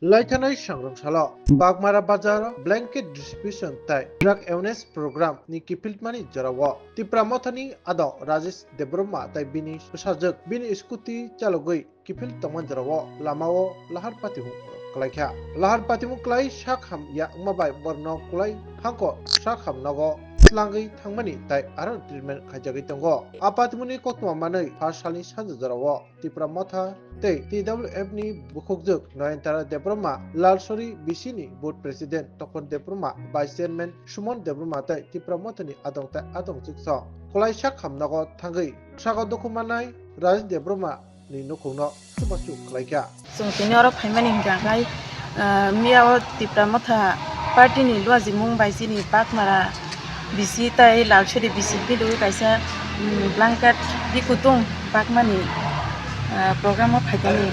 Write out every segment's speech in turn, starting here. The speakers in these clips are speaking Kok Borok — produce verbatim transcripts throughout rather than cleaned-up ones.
Laithanai sangrong salo Bagmara bazar blanket distribution tai drug awareness program ni kiphilmani jorao Tipra Mothani adong Rajesh Debbarma tai bini bwsajwk bini scooty chalogwi kiphil tongmani jorao lamao lahar patimung klaikha. Lahar patimung klai sak ham ya wngma bai borno klai hangko sak ham nogo slangwi thangmani tai aro treatment khaijagwi tongo. A patimungni koktwma manwi pha salni sanja jorao Tipra Motha tei T W F ni bukhukjwk Noyantara Debbarma, Lalsori B C ni board president Tokon Debbarma, vice chairman Sumon Debbarma tei Tipra Mothani adong tai adong chikso kwlai sak ham nogo thangwi sago dukhu manai Rajesh Debbarma ni nukhungno chubachu khlaikha. Chwng tini oro phaimani hwnkha khe, ah, miya o Tipra Motha party ni luajimung bai chini Bagmara B C tai Lalsuri B C B dui kaisa, mm, blanket bikutung bakmani, ah, program o phaikani,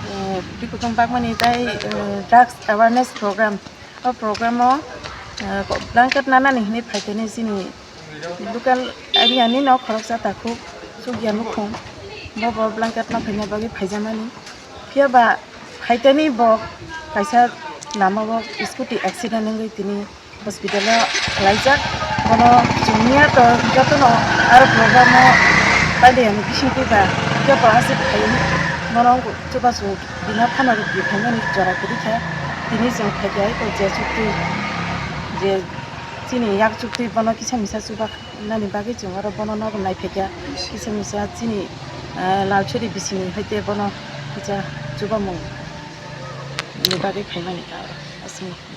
eh, bikutung bakmani tai, eh, drugs awareness program. O program o, eh, blanket nanani hinwi phaikani chini local area ni no khoroksa takhuk chukya nukhung bo bo blanket no phaina bagwi phaijakmani. Phiya ba phaitani bo kaisa lama o scooty accident wngwi tini hospital o khlaijak. Bono chwngya to jotono aro program o paideyani bisingtwi ba phiya bo aswk phaiwi bono chubachu bini phano rwgwi phaimani jora kwrwi kha. Tini chwng phaikha je chuktwi je chini yak chuktwi bono kisa misa chuba nani bagwi chwng oro bono nogo naiphikha. Kisa misa chini, eh, Lalsuri bisingni haikhe bono kisa chubamung ni bagwi phaimani ka oro aswk.